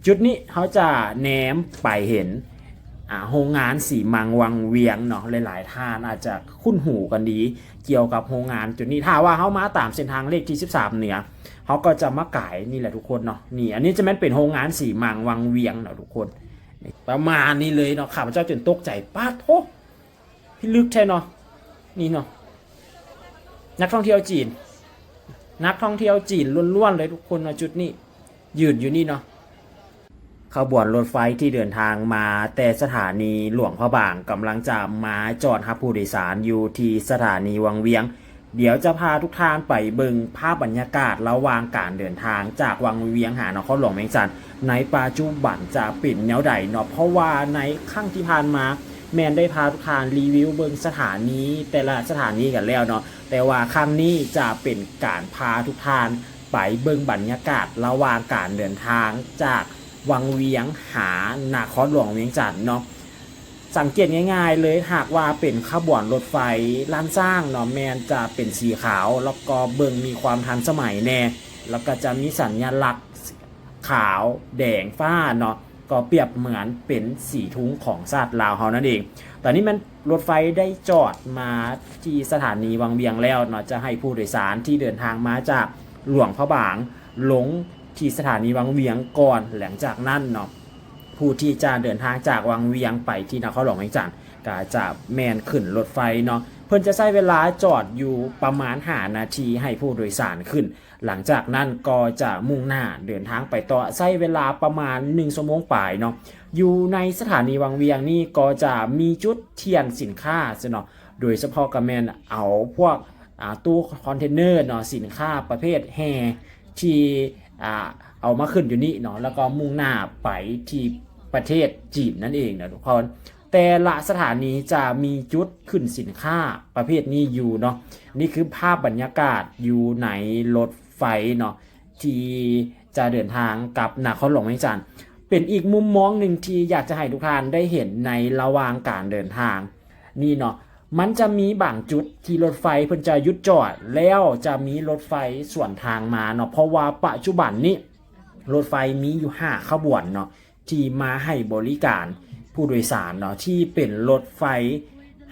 ຈຸດນີ້ເຮົາຈະແນມໄປເຫັນ ອ່າ ໂຮງງານສີມັງວັງວຽງເນາະ, ຫຼາຍໆທ່ານອາດຈະຄຸ້ນຫູກັນດີກ່ຽວກັບໂຮງງານຈຸດນີ້. ຖ້າວ່າເຮົາມາຕາມເສັ້ນທາງເລກທີສິບສາມເໜືອ ເຮົາກໍຈະມາກາຍນີ້ແຫຼະທຸກຄົນເນາະ. ນີ້ ອັນນີ້ຈະແມ່ນເປັນໂຮງງານສີມັງວັງວຽງເນາະທຸກຄົນ. ປະມານນີ້ເລີຍເນາະ, ຂ້າພະເຈົ້າຈົນຕົກໃຈ, ປາດໂທ ພິລຶກແທ້ເນາະ. ນີ້ເນາະ ນັກທ່ອງທ່ຽວຈີນ, ນັກທ່ອງທ່ຽວຈີນລ້ວນໆເລີຍທຸກຄົນເນາະ. ຈຸດນີ້ ຢືນຢູ່ນີ້ເນາະ. ຂະບວນລົດໄຟທີ່ເດີນທາງມາແຕ່ສະຖານີຫຼວງພະບາງ ກຳລັງຈະມາຈອດຮັບຜູ້ໂດຍສານຢູ່ທີ່ສະຖານີວັງວຽງ. ດຽວຈະພາທຸກທ່ານໄປເບິ່ງພາບບັນຍາກາດລະຫວ່າງການເດີນທາງຈາກວັງວຽງຫານະຄອນຫຼວງວຽງຈັນໃນປັດຈຸບັນຈະເປັນແນວໃດເນາະ, ເພາະວ່າໃນຄັ້ງທີ່ຜ່ານມາແມ່ນໄດ້ພາທຸກທ່ານຣີວິວເບິ່ງສະຖານີແຕ່ລະສະຖານີກັນແລ້ວເນາະ, ແຕ່ວ່າຄັ້ງນີ້ຈະເປັນການພາທຸກທ່ານໄປເບິ່ງບັນຍາກາດລະຫວ່າງການເດີນທາງຈາກວັງວຽງຫານະຄອນຫຼວງວຽງຈັນເນາະ. ສັງເກດງ່າຍໆເລີຍ, ຫາກວ່າເປັນຂະບວນລົດໄຟລ້ານຊ້າງເນາະ ແມ່ນຈະເປັນສີຂາວ ແລ້ວກໍເບິ່ງມີຄວາມທັນສະໄໝແດ່, ແລ້ວກໍຈະມີສັນຍະລັກຂາວ ແດງ ຟ້າເນາະ, ກໍປຽບເໝືອນເປັນສີທຸງຂອງຊາດລາວເຮົານັ້ນເອງ. ຕອນນີ້ແມ່ນລົດໄຟໄດ້ຈອດມາທີ່ສະຖານີວັງວຽງແລ້ວເນາະ, ຈະໃຫ້ຜູ້ໂດຍສານທີ່ເດີນທາງມາຈາກຫຼວງພະບາງລົງທີ່ສະຖານີວັງວຽງກ່ອນ, ຫຼັງຈາກນັ້ນເນາະ ຜູ້ທີ່ຈະເດີນທາງຈາກວັງວຽງໄປທີ່ນະຄອນຫຼວງວຽງຈັນ ກໍຈະແມ່ນຂຶ້ນລົດໄຟເນາະ. ເພິ່ນຈະໃຊ້ເວລາຈອດຢູ່ປະມານຫ້ານາທີໃຫ້ຜູ້ໂດຍສານຂຶ້ນ, ຫຼັງຈາກນັ້ນກໍຈະມຸ່ງໜ້າເດີນທາງໄປຕໍ່, ໃຊ້ເວລາປະມານໜຶ່ງຊົ່ວໂມງປາຍເນາະ. ຢູ່ໃນສະຖານີວັງວຽງນີ້ກໍຈະມີຈຸດທ່ຽນສິນຄ້າຊັ້ນເນາະ, ໂດຍສະເພາະກໍແມ່ນເອົາພວກ ອ່າ ຕູ້ຄອນເທນເນີເນາະ, ສິນຄ້າປະເພດແຮ່ທີ່ ອ່າ ເອົາມາຂຶ້ນຢູ່ນີ້ເນາະ, ແລ້ວກໍມຸ່ງໜ້າໄປທີ່ປະເທດຈີນນັ້ນເອງເນາະທຸກຄົນ. ແຕ່ລະສະຖານີຈະມີຈຸດຂຶ້ນສິນຄ້າປະເພດນີ້ຢູ່ເນາະ. ນີ້ຄືພາບບັນຍາກາດຢູ່ໃນລົດໄຟເນາະ ທີ່ຈະເດີນທາງກັບນະຄອນຫຼວງວຽງຈັນ. ເປັນອີກມຸມມອງໜຶ່ງທີ່ຢາກຈະໃຫ້ທຸກທ່ານໄດ້ເຫັນໃນລະຫວ່າງການເດີນທາງນີ້ເນາະ, ມັນຈະມີບາງຈຸດທີ່ລົດໄຟເພິ່ນຈະຢຸດຈອດ ແລ້ວຈະມີລົດໄຟສວນທາງມາເນາະ, ເພາະວ່າປະຈຸບັນນີ້ລົດໄຟມີຢູ່ຫ້າຂະບວນເນາະ ທີ່ມາໃຫ້ບໍລິການຜູ້ໂດຍສານເນາະ, ທີ່ເປັນລົດໄຟ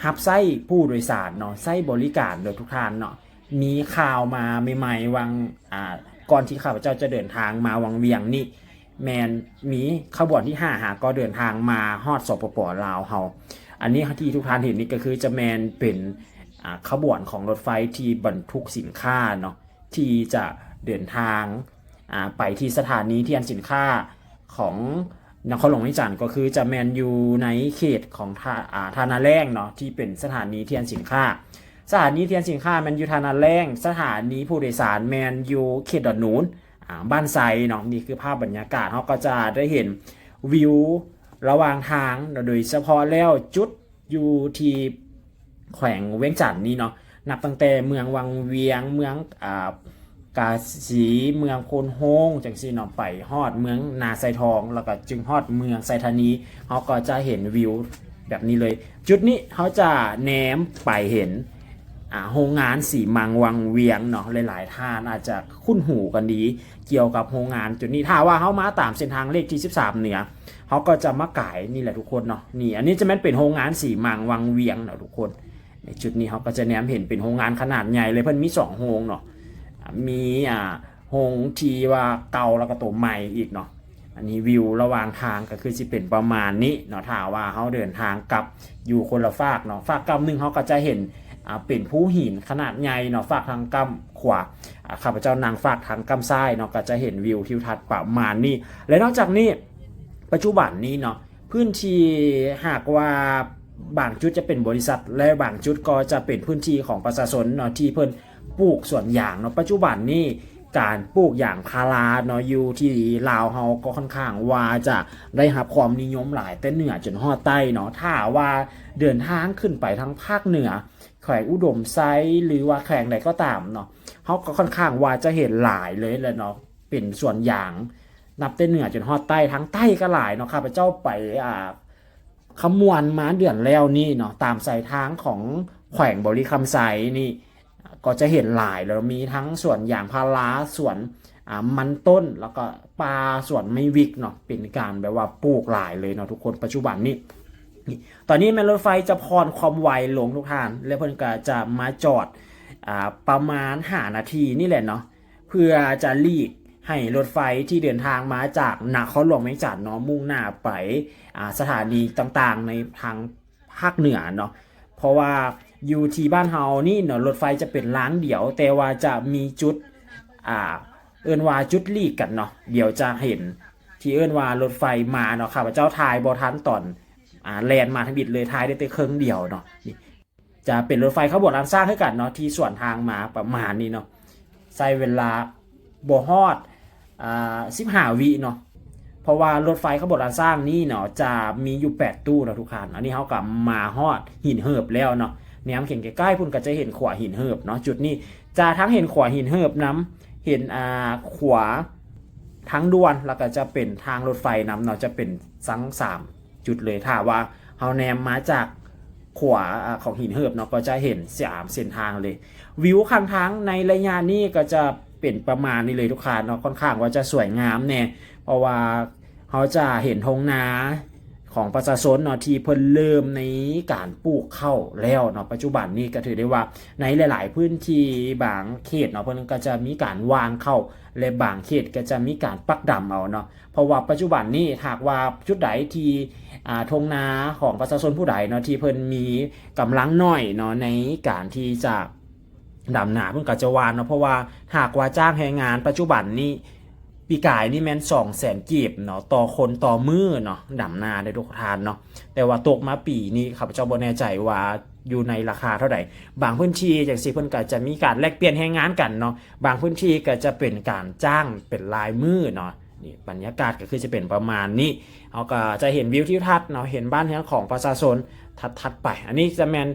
ຮັບໃຊ້ຜູ້ໂດຍສານເນາະ, ໃຊ້ບໍລິການເດີທຸກທ່ານເນາະ. ມີຂ່າວມາໃໝ່ໆ ຫວ່າງ ອ່າ ກ່ອນທີ່ຂ້າພະເຈົ້າຈະເດີນທາງມາວັງວຽງນີ້ ແມ່ນມີຂະບວນທີຫ້າຫາກໍເດີນທາງມາຮອດ ສປປ ລາວເຮົາ. ອັນນີ້ທີ່ທຸກທ່ານເຫັນນີ້ກໍຄືຈະແມ່ນເປັນ ອ່າ ຂະບວນຂອງລົດໄຟທີ່ບັນທຸກສິນຄ້າເນາະ ທີ່ຈະເດີນທາງ ອ່າ ໄປທີ່ສະຖານີທ່ຽນສິນຄ້າຂອງນະຄອນຫຼວງວຽງຈັນ, ກໍຄືຈະແມ່ນຢູ່ໃນເຂດຂອງທ່າ ອ່າ ທ່ານາແລ້ງເນາະ ທີ່ເປັນສະຖານີທ່ຽນສິນຄ້າ. ສະຖານີທ່ຽນສິນຄ້າແມ່ນຢູ່ທ່ານາແລ້ງ, ສະຖານີຜູ້ໂດຍສານແມ່ນຢູ່ເຂດດອນໜູນ ອ່າ ບ້ານໄຊເນາະ. ນີ້ຄືພາບບັນຍາກາດ, ເຮົາກໍຈະໄດ້ເຫັນວິວລະຫວ່າງທາງເນາະ, ໂດຍສະເພາະແລ້ວຈຸດ ຢູ່ທີ່ແຂວງວຽງຈັນນີ້ເນາະ, ນັບຕັ້ງແຕ່ເມືອງວັງວຽງ, ເມືອງ ອ່າ ກາສີ, ເມືອງໂພນໂຮງ ຈັ່ງຊີ້ເນາະ, ໄປຮອດເມືອງນາໄຊທອງ ແລ້ວກໍຈຶ່ງຮອດເມືອງໄຊທານີ, ເຮົາກໍຈະເຫັນວິວແບບນີ້ເລີຍ. ຈຸດນີ້ເຮົາຈະແນມໄປເຫັນ ອ່າ ໂຮງງານສີມັງວັງວຽງເນາະ, ຫຼາຍໆທ່ານອາດຈະຄຸ້ນຫູກັນດີກ່ຽວກັບໂຮງງານຈຸດນີ້. ຖ້າວ່າເຮົາມາຕາມເສັ້ນທາງເລກທີສິບສາມເໜືອ ເຮົາກໍຈະມາກາຍນີ້ແຫຼະທຸກຄົນເນາະ. ນີ້ ອັນນີ້ຈະແມ່ນເປັນໂຮງງານສີມັງວັງວຽງເນາະທຸກຄົນ. ໃນຈຸດນີ້ເຮົາກໍຈະແນມເຫັນເປັນໂຮງງານຂະໜາດໃຫຍ່ເລີຍ, ເພິ່ນມີສອງໂຮງເນາະ, ມີ ອ່າ ໂຮງທີ່ວ່າເກົ່າ ແລ້ວກໍໂຕໃໝ່ອີກເນາະ. ອັນນີ້ວິວລະຫວ່າງທາງກໍຄືຊິເປັນປະມານນີ້ເນາະ, ຖ້າວ່າເຮົາເດີນທາງກັບຢູ່ຄົນລະຟາກເນາະ, ຟາກກ້ຳໜຶ່ງເຮົາກໍຈະເຫັນ ອ່າ ເປັນພູຫີນຂະໜາດໃຫຍ່ເນາະ, ຟາກທາງກ້ຳຂວາ ອ່າ ຂ້າພະເຈົ້ານັ່ງຟາກທາງກ້ຳຊ້າຍເນາະ, ກໍຈະເຫັນວິວທິວທັດປະມານນີ້. ແລະນອກຈາກນີ້ ປັດຈຸບັນນີ້ເນາະ ພື້ນທີ່ຫາກວ່າບາງຈຸດຈະເປັນບໍລິສັດ ແລະບາງຈຸດກໍຈະເປັນພື້ນທີ່ຂອງປະຊາຊົນເນາະ ທີ່ເພິ່ນປູກສວນຢາງເນາະ. ປັດຈຸບັນນີ້ການປູກຢາງພາລາເນາະ ຢູ່ທີ່ລາວເຮົາກໍຄ່ອນຂ້າງວ່າຈະໄດ້ຮັບຄວາມນິຍົມຫຼາຍ ແຕ່ເໜືອຈົນຮອດໃຕ້ເນາະ. ຖ້າວ່າເດີນທາງຂຶ້ນໄປທາງພາກເໜືອ ແຂວງອຸດົມໄຊ ຫຼືວ່າແຂວງໃດກໍຕາມເນາະ, ເຮົາກໍຄ່ອນຂ້າງວ່າຈະເຫັນຫຼາຍເລີຍແຫຼະເນາະ ເປັນສວນຢາງ ນັບແຕ່ເໜືອຈົນຮອດໃຕ້. ທາງໃຕ້ກໍຫຼາຍເນາະ, ຂ້າພະເຈົ້າໄປ ອ່າ ຄຳມ່ວນມາເດືອນແລ້ວນີ້ເນາະ, ຕາມສາຍທາງຂອງແຂວງບໍລິຄຳໄຊນີ້ ກໍຈະເຫັນຫຼາຍເລີຍ, ມີທັງສວນຢາງພາລາ, ສວນ ອ່າ ມັນຕົ້ນ ແລ້ວກໍປ່າສວນໄມ້ວິກເນາະ ເປັນການແບບວ່າປູກຫຼາຍເລີຍເນາະທຸກຄົນ ປັດຈຸບັນນີ້. ນີ້ ຕອນນີ້ແມ່ນລົດໄຟຈະຜ່ອນຄວາມໄວລົງທຸກທ່ານ ແລະເພິ່ນກໍຈະມາຈອດ ອ່າ ປະມານຫ້ານາທີນີ້ແຫຼະເນາະ ເພື່ອຈະຫຼີກໃຫ້ລົດໄຟທີ່ເດີນທາງມາຈາກນະຄອນຫຼວງວຽງຈັນເນາະ ມຸ່ງໜ້າໄປ ອ່າ ສະຖານີຕ່າງໆໃນທາງ ພາກເໜືອເນາະ ເພາະວ່າຢູ່ທີ່ບ້ານເຮົານີ້ເນາະ ລົດໄຟຈະເປັນລາງດຽວ ແຕ່ວ່າຈະມີຈຸດ ອ່າ ເອີ້ນວ່າຈຸດຫຼີກກັນເນາະ. ດຽວຈະເຫັນທີ່ເອີ້ນວ່າລົດໄຟມາເນາະ ຂ້າພະເຈົ້າຖ່າຍບໍ່ທັນຕອນ ອ່າ ແລ່ນມາທຳອິດເລີຍ ຖ່າຍໄດ້ແຕ່ເຄິ່ງດຽວເນາະ. ນີ້ຈະເປັນລົດໄຟຂະບວນລ້ານຊ້າງຄືກັນເນາະ ທີ່ສວນທາງມາປະມານນີ້ເນາະ. ໃຊ້ເວລາບໍ່ຮອດ ອ່າ ສິບຫ້າວິເນາະ ເພາະວ່າລົດໄຟຂະບວນລ້ານຊ້າງນີ້ເນາະ ຈະມີຢູ່ແປດຕູ້ເນາະທຸກທ່ານ. ອັນນີ້ເຮົາກໍມາຮອດຫີນເຫີບແລ້ວເນາະ ແນມເຫັນໃກ້ໆພຸ້ນກໍຈະເຫັນຂົວຫີນເຫີບເນາະ. ຈຸດນີ້ຈະທັງເຫັນຂົວຫີນເຫີບນຳ ເຫັນ ອ່າ ຂົວທາງດ່ວນ ແລ້ວກໍຈະເປັນທາງລົດໄຟນຳເນາະ ຈະເປັນທັງສາມ ຈຸດເລີຍ. ຖ້າວ່າເຮົາແນມມາຈາກຂົວ ອາ ຂອງຫີນເຫີບເນາະ ກໍຈະເຫັນສາມເສັ້ນທາງເລີຍ. ວິວຂ້າງທາງໃນໄລຍະນີ້ກໍຈະເປັນປະມານນີ້ເລີຍທຸກທ່ານເນາະ ຂ້ອນຂ້າງວ່າຈະສວຍງາມແດ່ ເພາະວ່າເຮົາຈະເຫັນທົ່ງນາຂອງປະຊາຊົນເນາະ ທີ່ເພິ່ນເລີ່ມໃນການປູກເຂົ້າແລ້ວເນາະ. ປັດຈຸບັນນີ້ກໍຖືໄດ້ວ່າໃນຫຼາຍໆພື້ນທີ່ບາງເຂດເນາະ ເພິ່ນກໍຈະມີການຫວ່ານເຂົ້າ ແລະ ບາງເຂດກໍຈະມີການປັກດຳເອົາເນາະ. ເພາະວ່າປັດຈຸບັນນີ້ ຫາກວ່າຈຸດໃດທີ່ ອ່າ ທົ່ງນາຂອງປະຊາຊົນຜູ້ໃດເນາະ ທີ່ເພິ່ນມີກຳລັງໜ້ອຍເນາະ ໃນການທີ່ຈະດຳນາ ເພິ່ນກໍຈະຫວ່ານເນາະ. ເພາະວ່າຫາກວ່າຈ້າງແຮງງານ ປັດຈຸບັນນີ້ ປີກາຍນີ້ແມ່ນສອງແສນກີບເນາະ ຕໍ່ຄົນຕໍ່ມື້ເນາະ ດຳນາເດ້ທຸກທ່ານເນາະ. ແຕ່ວ່າຕົກມາປີນີ້ ຂ້າພະເຈົ້າບໍ່ແນ່ໃຈວ່າຢູ່ໃນລາຄາເທົ່າໃດ. ບາງພື້ນທີ່ຈັ່ງຊີ້ ເພິ່ນກໍຈະມີການແລກປ່ຽນແຮງງານກັນເນາະ ບາງພື້ນທີ່ກໍຈະເປັນການຈ້າງເປັນລາຍມື້ເນາະ. ນີ້ບັນຍາກາດກໍຄືຈະເປັນປະມານນີ້. ເຮົາກໍຈະເຫັນວິວທິວທັດເນາະ ເຫັນບ້ານເຮືອນຂອງປະຊາຊົນຖັດໆໄປ. ອັນນີ້ຈະແມ່ນ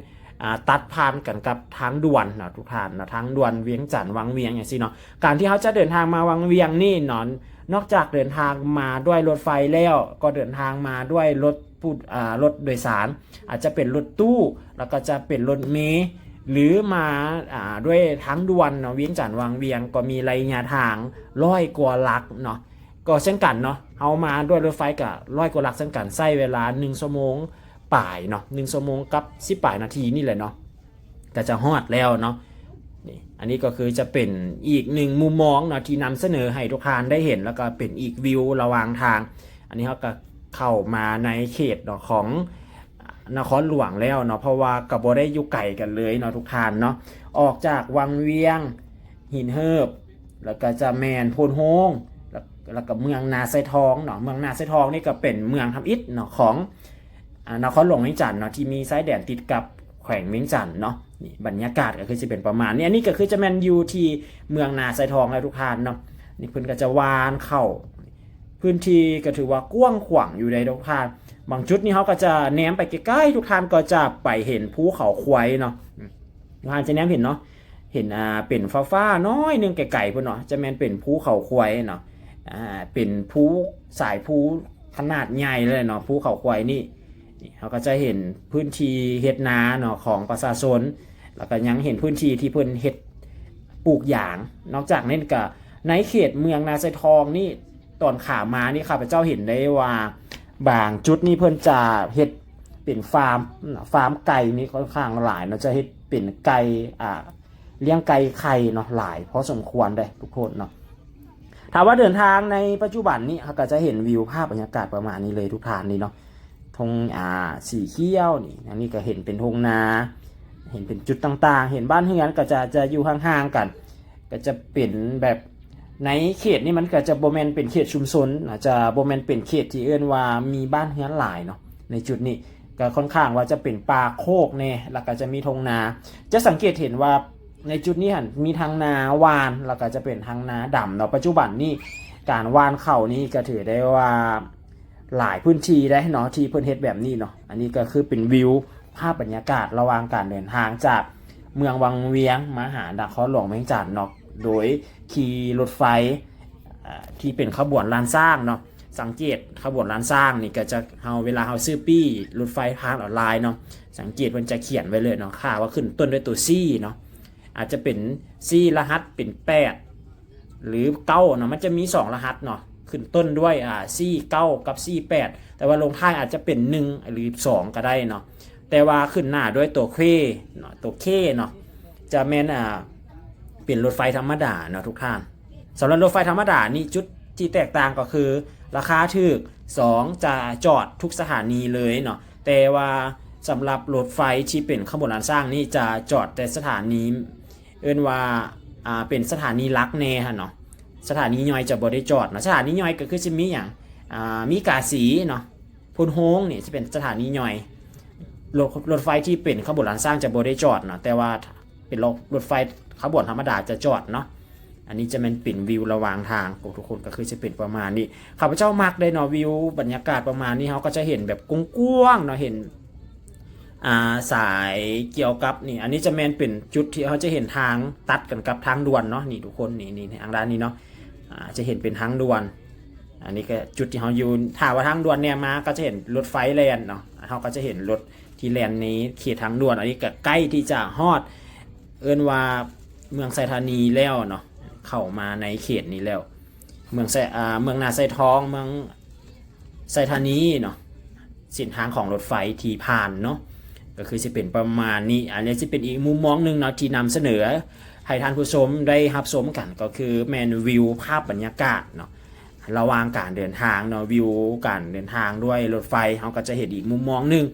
ອ່າ ຕັດຜ່ານກັນກັບທາງດ່ວນເນາະທຸກທ່ານເນາະ ທາງດ່ວນວຽງຈັນວັງວຽງຈັ່ງຊີ້ເນາະ. ການທີ່ເຮົາຈະເດີນທາງມາວັງວຽງນີ້ເນາະ ນອກຈາກເດີນທາງມາດ້ວຍລົດໄຟແລ້ວ ກໍເດີນທາງມາດ້ວຍລົດຜູ້ ອ່າ ລົດໂດຍສານ ອາດຈະເປັນລົດຕູ້ ແລ້ວກໍຈະເປັນລົດເມ ຫຼື ມາ ອ່າ ດ້ວຍທາງດ່ວນເນາະ ວຽງຈັນວັງວຽງ ກໍມີໄລຍະທາງຮ້ອຍກວ່າຫຼັກເນາະ. ກໍເຊັ່ນກັນເນາະ ເຮົາມາດ້ວຍລົດໄຟກໍຮ້ອຍກວ່າຫຼັກເຊັ່ນກັນ ໃຊ້ເວລາໜຶ່ງຊົ່ວໂມງປາຍເນາະ ໜຶ່ງຊົ່ວໂມງກັບສິບປາຍນາທີນີ້ແຫຼະເນາະ ກໍຈະຮອດແລ້ວເນາະ. ນີ້ ອັນນີ້ກໍຄືຈະເປັນອີກໜຶ່ງມຸມມອງເນາະ ທີ່ນຳສະເໜີໃຫ້ທຸກທ່ານໄດ້ເຫັນ ແລ້ວກໍເປັນອີກວິວລະຫວ່າງທາງ. ອັນນີ້ເຮົາກໍເຂົ້າມາໃນເຂດເນາະ ຂອງນະຄອນຫຼວງແລ້ວເນາະ ເພາະວ່າກໍບໍ່ໄດ້ຢູ່ໄກກັນເລີຍເນາະທຸກທ່ານເນາະ. ອອກຈາກວັງວຽງ ຫີນເຫີບ ແລ້ວກໍຈະແມ່ນໂພນໂຮງ ແລ້ວ ແລ້ວກໍເມືອງນາຊາຍທອງເນາະ. ເມືອງນາຊາຍທອງນີ້ກໍເປັນເມືອງທຳອິດເນາະ ຂອງ ອ່າ ນະຄອນຫຼວງວຽງຈັນເນາະ ທີ່ມີຊາຍແດນຕິດກັບແຂວງວຽງຈັນເນາະ. ນີ້ບັນຍາກາດກໍຄືຊິເປັນປະມານນີ້. ອັນນີ້ກໍຄືຈະແມ່ນຢູ່ທີ່ເມືອງນາຊາຍທອງແລ້ວທຸກທ່ານເນາະ. ນີ້ເພິ່ນກໍຈະຫວ່ານເຂົ້າ ພື້ນທີ່ກໍຖືວ່າກວ້າງຂວາງຢູ່ໃດ໋ທຸກທ່ານ. ບາງຈຸດນີ້ເຮົາກໍຈະແນມໄປໃກ້ໆ ທຸກທ່ານກໍຈະໄປເຫັນພູເຂົາຄວາຍເນາະ. ອືມ ທຸກທ່ານຈະແນມເຫັນເນາະ ເຫັນ ອ່າ ເປັນຟ້າໆໜ້ອຍໜຶ່ງໄກໆພຸ້ນເນາະ ຈະແມ່ນເປັນພູເຂົາຄວາຍເນາະ. ອ່າ ເປັນພູ ສາຍພູຂະໜາດໃຫຍ່ເລີຍເນາະ ພູເຂົາຄວາຍນີ້. ນີ້ເຮົາກໍຈະເຫັນພື້ນທີ່ເຮັດນາເນາະ ຂອງປະຊາຊົນ ແລ້ວກໍຍັງເຫັນພື້ນທີ່ທີ່ເພິ່ນເຮັດ ປູກຢາງ. ນອກຈາກນັ້ນກໍໃນເຂດເມືອງນາຊາຍທອງນີ້ ຕອນຂາມານີ້ ຂ້າພະເຈົ້າເຫັນໄດ້ວ່າ ບາງຈຸດນີ້ເພິ່ນຈະເຮັດເປັນຟາມ ຟາມໄກ່ນີ້ຂ້ອນຂ້າງຫຼາຍເນາະ ຈະເຮັດເປັນໄກ່ ອ່າ ລ້ຽງໄກ່ໄຂ່ເນາະ ຫຼາຍພໍສົມຄວນເດ້ທຸກຄົນເນາະ. ຖ້າວ່າເດີນທາງໃນປັດຈຸບັນນີ້ ເຮົາກໍຈະເຫັນວິວພາບບັນຍາກາດປະມານນີ້ເລີຍທຸກທ່ານນີ້ເນາະ. ທົ່ງ ອ່າ ສີຂຽວນີ້ ອັນນີ້ກໍເຫັນເປັນທົ່ງນາ ເຫັນເປັນຈຸດຕ່າງໆ ເຫັນບ້ານເຮືອນກໍຈະ ຈະຢູ່ຫ່າງໆກັນ ກໍຈະເປັນແບບ ໃນເຂດນີ້ມັນກໍຈະບໍ່ແມ່ນເປັນເຂດຊຸມຊົນນະ ຈະບໍ່ແມ່ນເປັນເຂດທີ່ເອີ້ນວ່າມີບ້ານເຮືອນຫຼາຍເນາະ. ໃນຈຸດນີ້ກໍຂ້ອນຂ້າງວ່າຈະເປັນປ່າໂຄກແດ່ ແລ້ວກໍຈະມີທົ່ງນາ. ຈະສັງເກດເຫັນວ່າໃນຈຸດນີ້ຫັ້ນ ມີທັງນາຫວ່ານ ແລ້ວກໍຈະເປັນທັງນາດຳເນາະ. ປັດຈຸບັນນີ້ການຫວ່ານເຂົ້ານີ້ກໍຖືໄດ້ວ່າ ຫຼາຍພື້ນທີ່ເດ້ເນາະ ທີ່ເພິ່ນເຮັດແບບນີ້ເນາະ. ອັນນີ້ກໍຄືເປັນວິວພາບບັນຍາກາດລະຫວ່າງການເດີນທາງຈາກເມືອງວັງວຽງມາຫານະຄອນຫຼວງວຽງຈັນເນາະ ໂດຍຂີ່ລົດໄຟ ເອີ່ ທີ່ເປັນຂະບວນລ້ານຊ້າງເນາະ. ສັງເກດຂະບວນລ້ານຊ້າງນີ້ກໍຈະ ເຮົາ ເວລາເຮົາຊື້ປີ້ລົດໄຟຜ່ານອອນລາຍເນາະ ສັງເກດເພິ່ນຈະຂຽນໄວ້ເລີຍເນາະ ຖ້າວ່າຂຶ້ນຕົ້ນດ້ວຍຕົວຊີເນາະ ອາດຈະເປັນຊີລະຫັດເປັນແປດ ຫຼື ເກົ້າເນາະ ມັນຈະມີສອງລະຫັດເນາະ ຂຶ້ນຕົ້ນດ້ວຍ ອາ ສີ່ເກົ້າ ກັບ ສີ່ແປດ ແຕ່ວ່າລົງທ້າຍອາດຈະເປັນ ໜຶ່ງ ຫຼື ສອງ ກໍໄດ້ເນາະ ແຕ່ວ່າຂຶ້ນໜ້າດ້ວຍຕົວ K ເນາະ ຕົວ K ເນາະ ຈະແມ່ນ ອາ ເປັນລົດໄຟທຳມະດາເນາະທຸກທ່ານ. ສຳລັບລົດໄຟທຳມະດານີ້ ຈຸດທີ່ແຕກຕ່າງກໍຄື ລາຄາຖືກ ສອງ ຈະຈອດທຸກສະຖານີເລີຍເນາະ ແຕ່ວ່າສຳລັບລົດໄຟທີ່ເປັນຂະບວນລ້ານຊ້າງນີ້ ຈະຈອດແຕ່ສະຖານີ ເອີ້ນວ່າ ອາ ເປັນສະຖານີຫຼັກແດ່ຫັ້ນເນາະ ສະຖານີຍ່ອຍຈະບໍ່ໄດ້ຈອດເນາະ. ສະຖານີຍ່ອຍກໍຄືຊິມີຫຍັງ ອາ ມີກາສີເນາະ ໂພນໂຮງນີ້ຈະເປັນສະຖານີຍ່ອຍ. ລົດ ລົດໄຟທີ່ເປັນຂະບວນລ້ານຊ້າງຈະບໍ່ໄດ້ຈອດເນາະ ແຕ່ວ່າເປັນລົດ ລົດໄຟຂະບວນທຳມະດາຈະຈອດເນາະ. ອັນນີ້ຈະແມ່ນເປັນວິວລະຫວ່າງທາງ ໂອ້ ທຸກຄົນ ກໍຄືຈະເປັນປະມານນີ້. ຂ້າພະເຈົ້າມັກເດ້ເນາະ ວິວບັນຍາກາດປະມານນີ້ ເຮົາກໍຈະເຫັນແບບກວ້າງໆເນາະ ເຫັນ ອ່າ ສາຍກ່ຽວກັບນີ້ ອັນນີ້ຈະແມ່ນເປັນຈຸດທີ່ເຮົາຈະເຫັນທາງຕັດກັນກັບທາງດ່ວນເນາະ ນີ້ທຸກຄົນ ນີ້ ນີ້ ທາງດ້ານນີ້ເນາະ ອ່າ ຈະເຫັນເປັນທາງດ່ວນ. ອັນນີ້ກໍຈຸດທີ່ເຮົາຢູ່ ຖ້າວ່າທາງດ່ວນແນມາ ກໍຈະເຫັນລົດໄຟແລ່ນເນາະ ເຮົາກໍຈະເຫັນລົດທີ່ແລ່ນໃນເຂດທາງດ່ວນ. ອັນນີ້ກໍໃກ້ທີ່ຈະຮອດ ເອີ້ນວ່າເມືອງໄຊທານີແລ້ວເນາະ ເຂົ້າມາໃນເຂດນີ້ແລ້ວ ເມືອງໄຊ ອ່າ ເມືອງນາໄຊທອງ ເມືອງ ໄຊທານີເນາະ ເສັ້ນທາງຂອງລົດໄຟທີ່ຜ່ານເນາະ ກໍຄືຊິເປັນປະມານນີ້. ອັນນີ້ຊິເປັນອີກມຸມມອງໜຶ່ງເນາະ ທີ່ນຳສະເໜີໃຫ້ທ່ານຜູ້ຊົມໄດ້ຮັບຊົມກັນ ກໍຄືແມ່ນວິວພາບບັນຍາກາດເນາະ ລະຫວ່າງການເດີນທາງເນາະ ວິວການເດີນທາງດ້ວຍລົດໄຟ ເຮົາກໍຈະເຫັນອີກມຸມມອງໜຶ່ງ.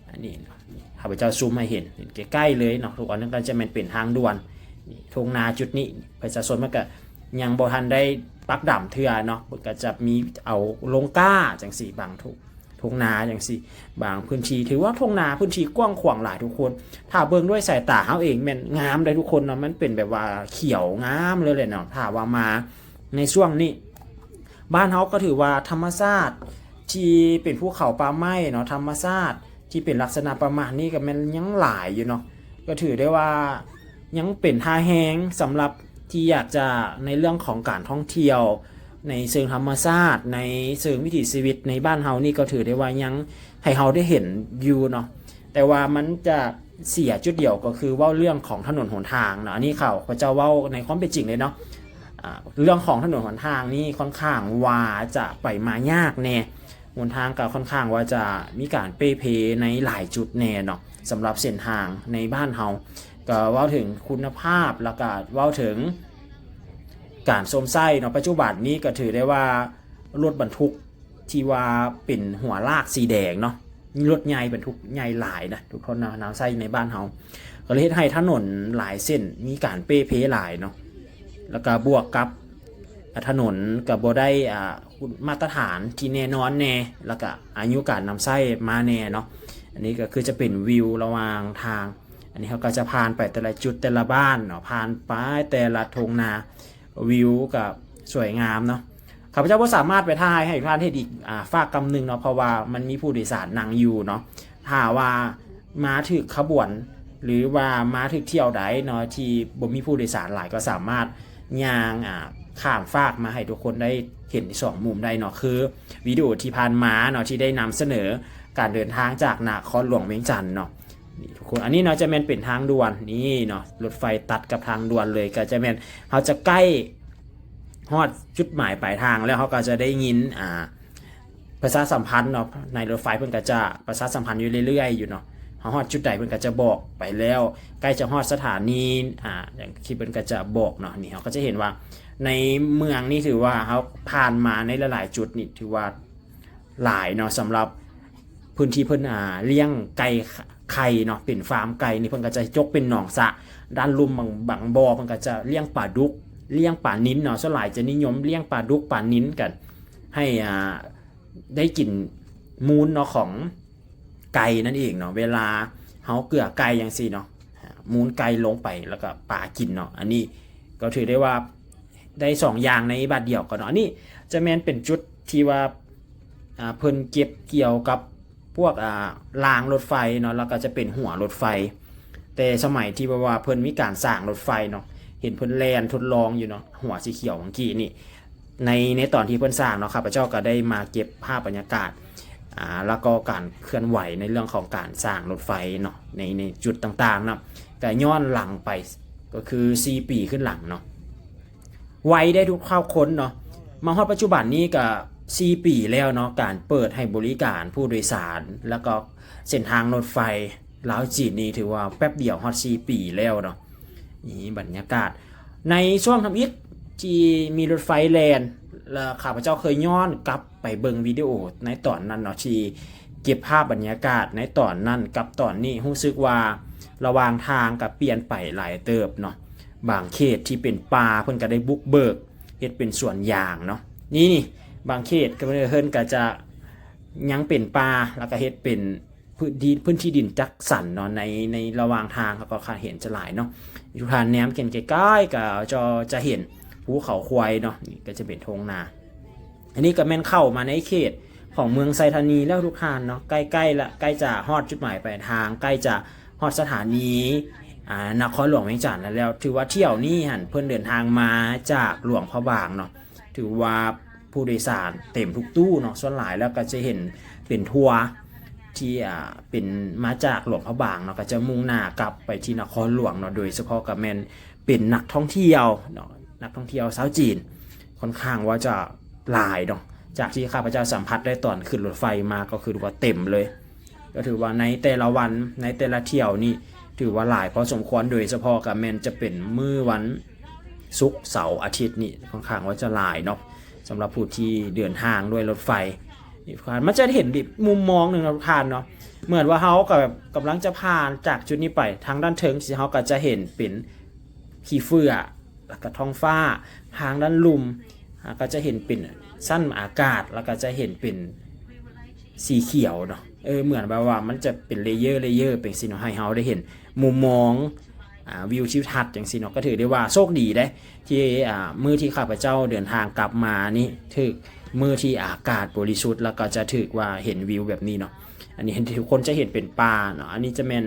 ອັນນີ້ເນາະ ຂ້າພະເຈົ້າຊູມໃຫ້ເຫັນ ເຫັນໃກ້ໆເລີຍເນາະ ທຸກອັນນັ້ນກໍຈະແມ່ນເປັນທາງດ່ວນ. ນີ້ ທົ່ງນາຈຸດນີ້ ປະຊາຊົນມັນກໍຍັງບໍ່ທັນໄດ້ປັກດຳເທື່ອເນາະ ເພິ່ນກໍຈະມີເອົາລົງກ້າຈັ່ງຊີ້ ບາງທົ່ງ ທົ່ງນາຈັ່ງຊີ້ ບາງພື້ນທີ່ ຖືວ່າທົ່ງນາພື້ນທີ່ກວ້າງຂວາງຫຼາຍທຸກຄົນ. ຖ້າເບິ່ງດ້ວຍສາຍຕາເຮົາເອງແມ່ນງາມເດ້ທຸກຄົນເນາະ ມັນເປັນແບບວ່າຂຽວງາມເລີຍແຫຼະເນາະ. ຖ້າວ່າມາໃນຊ່ວງນີ້ ບ້ານເຮົາກໍຖືວ່າທຳມະຊາດທີ່ເປັນພູເຂົາປ່າໄມ້ເນາະ ທຳມະຊາດທີ່ເປັນລັກສະນະປະມານນີ້ກໍແມ່ນຍັງຫຼາຍຢູ່ເນາະ ກໍຖືໄດ້ວ່າຍັງເປັນທ່າແຮງສຳລັບທີ່ຢາກຈະ ໃນເລື່ອງຂອງການທ່ອງທ່ຽວໃນເຊີງທຳມະຊາດ ໃນເຊີງວິຖີຊີວິດໃນບ້ານເຮົານີ້ ກໍຖືໄດ້ວ່າຍັງໃຫ້ເຮົາໄດ້ເຫັນຢູ່ເນາະ ແຕ່ວ່າມັນຈະ ເສຍຈຸດດຽວກໍຄືເວົ້າເລື່ອງຂອງຖະໜົນຫົນທາງເນາະ ອັນນີ້ຂ້າພະເຈົ້າເວົ້າໃນຄວາມເປັນຈິງເລີຍເນາະ ອາ ເລື່ອງຂອງຖະໜົນຫົນທາງນີ້ຄ່ອນຂ້າງວ່າຈະໄປມາຍາກແດ່ ຫົນທາງກໍຄ່ອນຂ້າງວ່າຈະມີການເປ່ເພໃນຫຼາຍຈຸດແດ່ເນາະ ສຳລັບເສັ້ນທາງໃນບ້ານເຮົາ ກໍເວົ້າເຖິງຄຸນນະພາບ ແລ້ວກໍເວົ້າເຖິງການຊົມໃຊ້ເນາະ ປັດຈຸບັນນີ້ກໍຖືໄດ້ວ່າລົດບັນທຸກ ທີ່ວ່າເປັນຫົວລາກສີແດງເນາະ ມີລົດໃຫຍ່ບັນທຸກໃຫຍ່ຫຼາຍນະ ທຸກຄົນນະ ນຳໃຊ້ໃນບ້ານເຮົາ ກໍເລີຍເຮັດໃຫ້ຖະໜົນຫຼາຍເສັ້ນມີການເປ່ເພຫຼາຍເນາະ ແລ້ວກໍບວກກັບ ອາ ຖະໜົນກໍບໍ່ໄດ້ ອາ ມາດຕະຖານທີ່ແນ່ນອນແດ່ ແລ້ວກໍອາຍຸການນຳໃຊ້ມາແນ່ເນາະ. ອັນນີ້ກໍຄືຈະເປັນວິວລະຫວ່າງທາງ ອັນນີ້ເຮົາກໍຈະຜ່ານໄປແຕ່ລະຈຸດແຕ່ລະບ້ານເນາະ ຜ່ານໄປແຕ່ລະທົ່ງນາ ວິວກໍສວຍງາມເນາະ. ຂ້າພະເຈົ້າບໍ່ສາມາດໄປຖ່າຍໃຫ້ທ່ານເຫັນອີກ ອາ ຟາກກຳໜຶ່ງເນາະ ເພາະວ່າມັນມີຜູ້ໂດຍສານນັ່ງຢູ່ເນາະ. ຖ້າວ່າມາຖືກຂະບວນ ຫຼືວ່າມາຖືກຖ້ຽວໃດເນາະ ທີ່ບໍ່ມີຜູ້ໂດຍສານຫຼາຍ ກໍສາມາດຍ່າງ ອາ ຂ້າມຟາກມາໃຫ້ທຸກຄົນໄດ້ເຫັນສອງມຸມໄດ້ເນາະ ຄືວິດີໂອທີ່ຜ່ານມາເນາະ ທີ່ໄດ້ນຳສະເໜີການເດີນທາງຈາກນະຄອນຫຼວງວຽງຈັນເນາະ. ນີ້ທຸກຄົນ ອັນນີ້ເນາະຈະແມ່ນເປັນທາງດ່ວນ ນີ້ເນາະ ລົດໄຟຕັດກັບທາງດ່ວນເລີຍ ກໍຈະແມ່ນເຮົາຈະໃກ້ຮອດຈຸດໝາຍປາຍທາງແລ້ວ ເຮົາກໍຈະໄດ້ຍິນ ອາ ປະຊາສຳພັນເນາະ ນາຍລົດໄຟເພິ່ນກໍຈະປະຊາສຳພັນຢູ່ເລື້ອຍໆຢູ່ເນາະ ເຮົາຮອດຈຸດໃດເພິ່ນກໍຈະບອກໄປແລ້ວ ໃກ້ຈະຮອດສະຖານີ ອາ ຢ່າງທີ່ເພິ່ນກໍຈະບອກເນາະ. ນີ້ເຮົາກໍຈະເຫັນວ່າໃນເມືອງນີ້ຖືວ່າເຮົາຜ່ານມາໃນຫຼາຍໆຈຸດນີ້ຖືວ່າ ຫຼາຍເນາະ ສຳລັບພື້ນທີ່ເພິ່ນ ອ່າ ລ້ຽງໄກ່ໄຂ່ເນາະ ເປັນຟາມໄກ່ນີ້ ເພິ່ນກໍຈະຈົກເປັນໜອງສະ ດ້ານລຸ່ມບາງ ບາງບໍ່ ເພິ່ນກໍຈະລ້ຽງປາດຸກ ລ້ຽງປານິນເນາະ. ສ່ວນຫຼາຍຈະນິຍົມລ້ຽງປາດຸກ ປານິນກັນ ໃຫ້ ອ່າ ໄດ້ກິນມູນເນາະ ຂອງໄກ່ນັ້ນເອງເນາະ. ເວລາເຮົາເກືອໄກ່ຈັ່ງຊີ້ເນາະ ມູນໄກ່ລົງໄປ ແລ້ວກໍປາກິນເນາະ. ອັນນີ້ກໍຖືໄດ້ວ່າ ໄດ້ສອງຢ່າງໃນບາດດຽວກັນເນາະ. ອັນນີ້ຈະແມ່ນເປັນຈຸດທີ່ວ່າ ອ່າ ເພິ່ນເກັບກ່ຽວກັບພວກ ອ່າ ລາງລົດໄຟເນາະ ແລ້ວກໍຈະເປັນຫົວລົດໄຟ. ແຕ່ສະໄໝທີ່ແບບວ່າເພິ່ນມີການສ້າງລົດໄຟເນາະ ເຫັນເພິ່ນແລ່ນທົດລອງຢູ່ເນາະ ຫົວສີຂຽວເມື່ອກີ້ນີ້ ໃນ ໃນຕອນທີ່ເພິ່ນສ້າງເນາະ ຂ້າພະເຈົ້າກໍໄດ້ມາເກັບພາບບັນຍາກາດ ອ່າ ແລ້ວກໍການເຄື່ອນໄຫວໃນເລື່ອງຂອງການສ້າງລົດໄຟເນາະ ໃນ ໃນຈຸດຕ່າງໆເນາະ ກໍຍ້ອນຫຼັງໄປ ກໍຄືສີ່ປີຂຶ້ນຫຼັງເນາະ. ໄວໄດ້ທຸກຄົນເນາະ. ມາຮອດປັດຈຸບັນນີ້ກໍສີ່ປີແລ້ວເນາະ ການເປີດໃຫ້ບໍລິການຜູ້ໂດຍສານ ແລ້ວກໍເສັ້ນທາງລົດໄຟລາວຈີນນີ້ ຖືວ່າແປັບດຽວຮອດສີ່ປີແລ້ວເນາະ. ນີ້ບັນຍາກາດໃນຊ່ວງທຳອິດທີ່ມີລົດໄຟແລ່ນ ແລ້ວຂ້າພະເຈົ້າເຄີຍຍ້ອນກັບໄປເບິ່ງວິດີໂອໃນຕອນນັ້ນເນາະ ທີ່ເກັບພາບບັນຍາກາດໃນຕອນນັ້ນກັບຕອນນີ້ ຮູ້ສຶກວ່າລະຫວ່າງທາງກໍປ່ຽນໄປຫຼາຍເຕີບເນາະ. ບາງເຂດທີ່ເປັນປ່າເພິ່ນກໍໄດ້ບຸກເບີກເຮັດເປັນສວນຢາງເນາະ. ນີ້ ນີ້ ບາງເຂດກໍເພິ່ນກໍຈະຍັງເປັນປ່າ ແລ້ວກໍເຮັດເປັນພື້ນທີ່ ພື້ນທີ່ດິນຈັດສັນເນາະ ໃນ ໃນລະຫວ່າງທາງເຮົາກໍເຫັນຈະຫຼາຍເນາະ. ຢູ່ທ່ານແນມເຫັນໃກ້ໆ ກໍຈະ ຈະເຫັນພູເຂົາຄວາຍເນາະ. ນີ້ກໍຈະເປັນທົ່ງນາ. ອັນນີ້ກໍແມ່ນເຂົ້າມາໃນເຂດຂອງເມືອງໄຊທານີແລ້ວທຸກທ່ານເນາະ ໃກ້ໆລະ ໃກ້ຈະຮອດຈຸດໝາຍປາຍທາງ ໃກ້ຈະຮອດສະຖານີ ອ່າ ນະຄອນຫຼວງວຽງຈັນແລ້ວ. ຖືວ່າຖ້ຽວນີ້ຫັ້ນເພິ່ນເດີນທາງມາຈາກຫຼວງພະບາງເນາະ ຖືວ່າຜູ້ໂດຍສານເຕັມທຸກຕູ້ເນາະ. ສ່ວນຫຼາຍແລ້ວກໍຈະເຫັນເປັນທົວທີ່ ອ່າ ເປັນມາຈາກຫຼວງພະບາງເນາະ ກໍຈະມຸ່ງໜ້າກັບໄປທີ່ນະຄອນຫຼວງເນາະ. ໂດຍສະເພາະກໍແມ່ນເປັນນັກທ່ອງທ່ຽວເນາະ ນັກທ່ອງທ່ຽວຊາວຈີນ ຄ່ອນຂ້າງວ່າຈະຫຼາຍເນາະ. ຈາກທີ່ຂ້າພະເຈົ້າສຳຜັດໄດ້ຕອນຂຶ້ນລົດໄຟມາ ກໍຄືວ່າເຕັມເລີຍ. ກໍຖືວ່າໃນແຕ່ລະວັນ ໃນແຕ່ລະຖ້ຽວນີ້ ຖືວ່າຫຼາຍພໍສົມຄວນ ໂດຍສະເພາະກໍແມ່ນຈະເປັນມື້ວັນສຸກ ເສົາ ອາທິດນີ້ ຄ່ອນຂ້າງວ່າຈະຫຼາຍເນາະ ສຳລັບຜູ້ທີ່ເດີນທາງດ້ວຍລົດໄຟ. ນີ້ ມັນຈະເຫັນອີກມຸມມອງໜຶ່ງເນາະທຸກທ່ານເນາະ ເໝືອນວ່າເຮົາກໍແບບກຳລັງຈະຜ່ານຈາກຈຸດນີ້ໄປ ທາງດ້ານເທິງຊີ້ ເຮົາກໍຈະເຫັນເປັນຂີ້ເຝື້ອ ແລ້ວກໍທ້ອງຟ້າ. ທາງດ້ານລຸ່ມ ເຮົາກໍຈະເຫັນເປັນຊັ້ນອາກາດ ແລ້ວກໍຈະເຫັນເປັນສີຂຽວເນາະ. ເອີ ເໝືອນແບບວ່າມັນຈະເປັນເລເຢີ ເລເຢີ ເປັນຊີ້ເນາະ ໃຫ້ເຮົາໄດ້ເຫັນມຸມມອງ ອ່າ ວິວທິວທັດຈັ່ງຊີ້ເນາະ. ກໍຖືໄດ້ວ່າໂຊກດີເດ້ ທີ່ ອ່າ ມື້ທີ່ຂ້າພະເຈົ້າເດີນທາງກັບມານີ້ ຖືກມື້ທີ່ອາກາດບໍລິສຸດ ແລ້ວກໍຈະຖືກວ່າເຫັນວິວແບບນີ້ເນາະ. ອັນນີ້ເຫັນ ທຸກຄົນຈະເຫັນເປັນປ່າເນາະ. ອັນນີ້ຈະແມ່ນ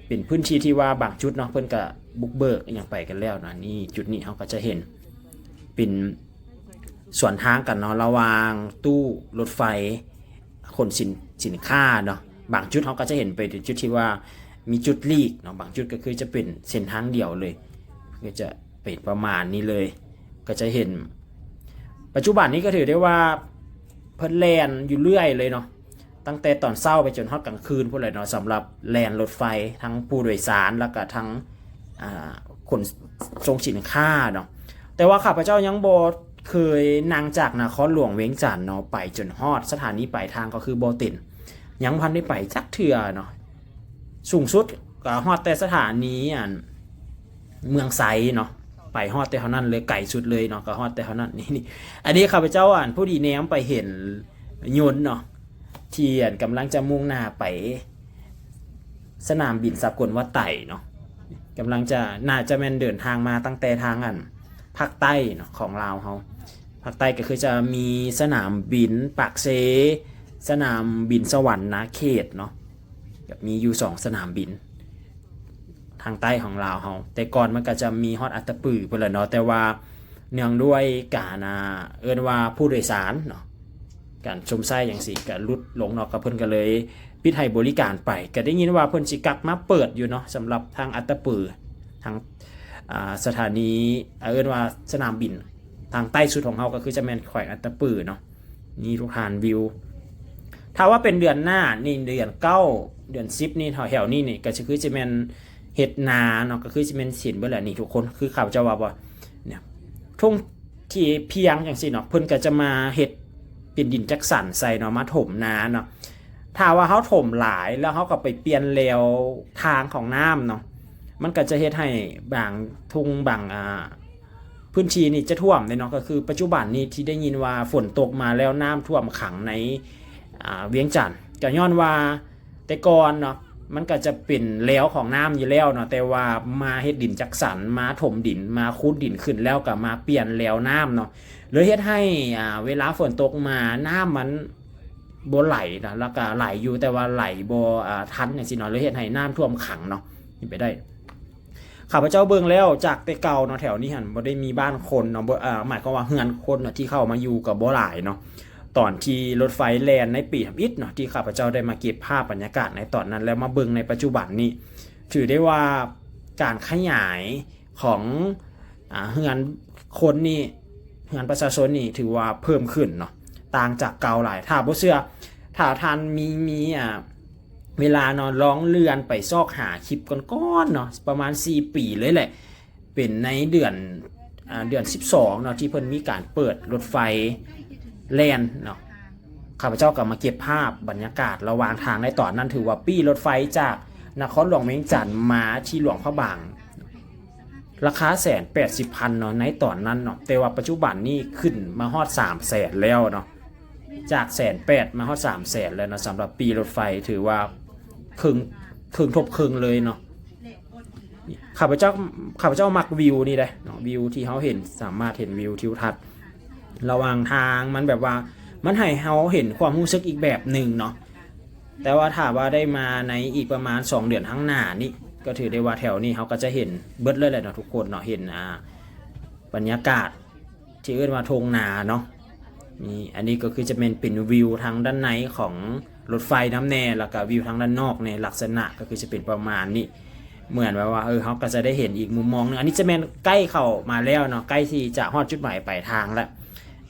ເປັນພື້ນທີ່ທີ່ວ່າບາງຈຸດເນາະ ເພິ່ນກະບຸກເບີກອີ່ຫຍັງໄປກັນແລ້ວເນາະ. ນີ້ ຈຸດນີ້ເຮົາກໍຈະເຫັນເປັນສວນທາງກັນເນາະ ລະຫວ່າງຕູ້ລົດໄຟຂົນສິນ ສິນຄ້າເນາະ. ບາງຈຸດເຮົາກໍຈະເຫັນໄປເປັນຈຸດທີ່ວ່າມີຈຸດຫຼີກເນາະ ບາງຈຸດກໍຄືຈະເປັນເສັ້ນທາງດຽວເລີຍ ກໍຈະເປັນປະມານນີ້ເລີຍ. ກໍຈະເຫັນ ປັດຈຸບັນນີ້ກໍຖືໄດ້ວ່າເພິ່ນແລ່ນຢູ່ເລື້ອຍເລີຍເນາະ ຕັ້ງແຕ່ຕອນເຊົ້າໄປຈົນຮອດກາງຄືນພຸ້ນແຫຼະເນາະ ສຳລັບແລ່ນລົດໄຟ ທັງຜູ້ໂດຍສານ ແລ້ວກະທັງ ອ່າ ຂົນສົ່ງສິນຄ້າເນາະ. ແຕ່ວ່າຂ້າພະເຈົ້າຍັງບໍ່ເຄີຍນັ່ງຈາກນະຄອນຫຼວງວຽງຈັນເນາະ ໄປຈົນຮອດສະຖານີປາຍທາງ ກໍຄືບໍ່ເຕັນ ຍັງບໍ່ທັນໄດ້ໄປຈັກເທື່ອເນາະ. ສູງສຸດກໍຮອດແຕ່ສະຖານີ ອັນ ເມືອງໄຊເນາະ ໄປຮອດແຕ່ເທົ່ານັ້ນເລີຍ ໄກສຸດເລີຍເນາະ ກໍຮອດແຕ່ເທົ່ານັ້ນ. ນີ້ ນີ້ ອັນນີ້ຂ້າພະເຈົ້າ ອັນ ພໍດີແນມໄປເຫັນຍົນເນາະ ທີ່ ອັນ ກຳລັງຈະມຸ່ງໜ້າໄປສະໜາມບິນສາກົນວັດໄຕເນາະ ກຳລັງຈະ ໜ້າຈະແມ່ນເດີນທາງມາຕັ້ງແຕ່ທາງ ອັນ ພາກໃຕ້ເນາະ ຂອງລາວເຮົາ. ພາກໃຕ້ກໍຄືຈະມີສະໜາມບິນປາກເຊ, ສະໜາມບິນສະຫວັນນະເຂດເນາະ ກໍມີຢູ່ສອງສະໜາມບິນທາງໃຕ້ຂອງລາວເຮົາ. ແຕ່ກ່ອນມັນກໍຈະມີຮອດອັດຕະປືພຸ້ນແຫຼະເນາະ ແຕ່ວ່າເນື່ອງດ້ວຍການ ອ່າ ເອີ້ນວ່າຜູ້ໂດຍສານເນາະ ການຊົມໃຊ້ຈັ່ງຊີ້ກໍຫຼຸດລົງເນາະ ກໍເພິ່ນກໍເລີຍປິດໃຫ້ບໍລິການໄປ. ກໍໄດ້ຍິນວ່າເພິ່ນຊິກັບມາເປີດຢູ່ເນາະ ສຳລັບທາງອັດຕະປື ທາງ ອ່າ ສະຖານີ ເອີ້ນວ່າສະໜາມບິນ ທາງໃຕ້ສຸດຂອງເຮົາກໍຄືຈະແມ່ນແຂວງອັດຕະປືເນາະ. ນີ້ ທຸກທ່ານ ວິວ ຖ້າວ່າເປັນເດືອນໜ້ານີ້ ເດືອນເກົ້າ ເດືອນສິບນີ້ ແຖວໆນີ້ນີ້ ກໍຊິຄືຊິແມ່ນເຮັດນາເນາະ ກໍຄືຊິແມ່ນເຫັນເບິດແຫຼະນີ້ທຸກຄົນ. ຄືຂ້າພະເຈົ້າວ່າບໍ່ ເນຍ ທົ່ງທີ່ພຽງຈັ່ງຊີ້ເນາະ ເພິ່ນກໍຈະມາເຮັດເປັນດິນຈັກສັນໃສ່ເນາະ ມາຖົມນາເນາະ. ຖ້າວ່າເຮົາຖົມຫຼາຍ ແລ້ວເຮົາກໍໄປປ່ຽນແລວທາງຂອງນ້ຳເນາະ ມັນກໍຈະເຮັດໃຫ້ບາງທົ່ງບາງ ອ່າ ພື້ນທີ່ນີ້ຈະຖ້ວມເດ້ເນາະ. ກໍຄືປັດຈຸບັນນີ້ທີ່ໄດ້ຍິນວ່າຝົນຕົກມາແລ້ວນ້ຳຖ້ວມຂັງໃນ ອ່າ ວຽງຈັນ ກໍຍ້ອນວ່າແຕ່ກ່ອນເນາະ ມັນກໍຈະເປັນແລວຂອງນ້ຳຢູ່ແລ້ວເນາະ ແຕ່ວ່າມາເຮັດດິນຈັກສັນ ມາຖົມດິນ ມາຂຸດດິນຂຶ້ນ ແລ້ວກໍມາປ່ຽນແລວນ້ຳເນາະ ເລີຍເຮັດໃຫ້ ອ່າ ເວລາຝົນຕົກມານ້ຳມັນ ບໍ່ໄຫຼນະ ແລ້ວກະໄຫຼຢູ່ ແຕ່ວ່າໄຫຼບໍ່ ອ່າ ທັນຈັ່ງຊີ້ເນາະ ເລີຍເຮັດໃຫ້ນ້ຳຖ້ວມຂັງເນາະ ເປັນໄປໄດ້. ຂ້າພະເຈົ້າເບິ່ງແລ້ວ ຈາກແຕ່ເກົ່າເນາະ ແຖວນີ້ຫັ້ນບໍ່ໄດ້ມີບ້ານຄົນເນາະ ບໍ່ ເອີ ໝາຍຄວາມວ່າເຮືອນຄົນເນາະ ທີ່ເຂົ້າມາຢູ່ກໍບໍ່ຫຼາຍເນາະ. ຕອນທີ່ລົດໄຟແລ່ນໃນປີທຳອິດເນາະ ທີ່ຂ້າພະເຈົ້າໄດ້ມາເກັບພາບບັນຍາກາດໃນຕອນນັ້ນ ແລ້ວມາເບິ່ງໃນປັດຈຸບັນນີ້ ຖືໄດ້ວ່າການຂະຫຍາຍ ຂອງ ອ່າ ເຮືອນ ຄົນນີ້ ເຮືອນປະຊາຊົນນີ້ຖືວ່າເພີ່ມຂຶ້ນເນາະ ຕ່າງຈາກເກົ່າຫຼາຍ. ຖ້າບໍ່ເຊື່ອ ຖ້າທ່ານມີ ມີ ອ່າ ເວລາເນາະ ລອງເລື່ອນໄປຊອກຫາຄລິບກ່ອນໆເນາະ ປະມານສີ່ປີເລີຍແຫຼະ ເປັນໃນເດືອນ ອ່າ ເດືອນສິບສອງເນາະ ທີ່ເພິ່ນມີການເປີດລົດໄຟແລ່ນເນາະ. ຂ້າພະເຈົ້າກໍມາເກັບພາບບັນຍາກາດລະຫວ່າງທາງໃນຕອນນັ້ນ ຖືວ່າປີ້ລົດໄຟຈາກນະຄອນຫຼວງວຽງຈັນມາທີ່ຫຼວງພະບາງ ລາຄາແສນແປດສິບພັນເນາະ ໃນຕອນນັ້ນເນາະ ແຕ່ວ່າປັດຈຸບັນນີ້ຂຶ້ນມາຮອດສາມແສນແລ້ວເນາະ ຈາກແສນແປດມາຮອດສາມແສນແລ້ວເນາະ. ສຳລັບປີ້ລົດໄຟຖືວ່າເຄິ່ງ ເຄິ່ງ ທົບເຄິ່ງເລີຍເນາະ. ຂ້າພະເຈົ້າ ຂ້າພະເຈົ້າມັກວິວນີ້ເດ້ເນາະ ວິວທີ່ເຮົາເຫັນ ສາມາດເຫັນວິວທິວທັດລະຫວ່າງທາງ ມັນແບບວ່າ ມັນໃຫ້ເຮົາເຫັນຄວາມຮູ້ສຶກອີກແບບໜຶ່ງເນາະ. ແຕ່ວ່າຖ້າວ່າໄດ້ມາໃນອີກປະມານສອງເດືອນຂ້າງໜ້ານີ້ ກໍຖືໄດ້ວ່າແຖວນີ້ເຮົາກໍຈະເຫັນເບິດເລີຍແຫຼະເນາະທຸກຄົນເນາະ ເຫັນ ອ່າ ບັນຍາກາດທີ່ເອີ້ນວ່າທົ່ງນາເນາະ. ນີ້ ອັນນີ້ກໍຄືຈະແມ່ນເປັນວິວທາງດ້ານໃນຂອງລົດໄຟນຳແດ່ ແລ້ວກໍວິວທາງດ້ານນອກແດ່ ລັກສະນະກໍຄືຈະເປັນປະມານນີ້ ເໝືອນແບບວ່າ ເອີ ເຮົາກໍຈະໄດ້ເຫັນອີກມຸມມອງໜຶ່ງ. ອັນນີ້ຈະແມ່ນໃກ້ເຂົ້າມາແລ້ວເນາະ ໃກ້ທີ່ຈະຮອດຈຸດໝາຍປາຍທາງແລ້ວ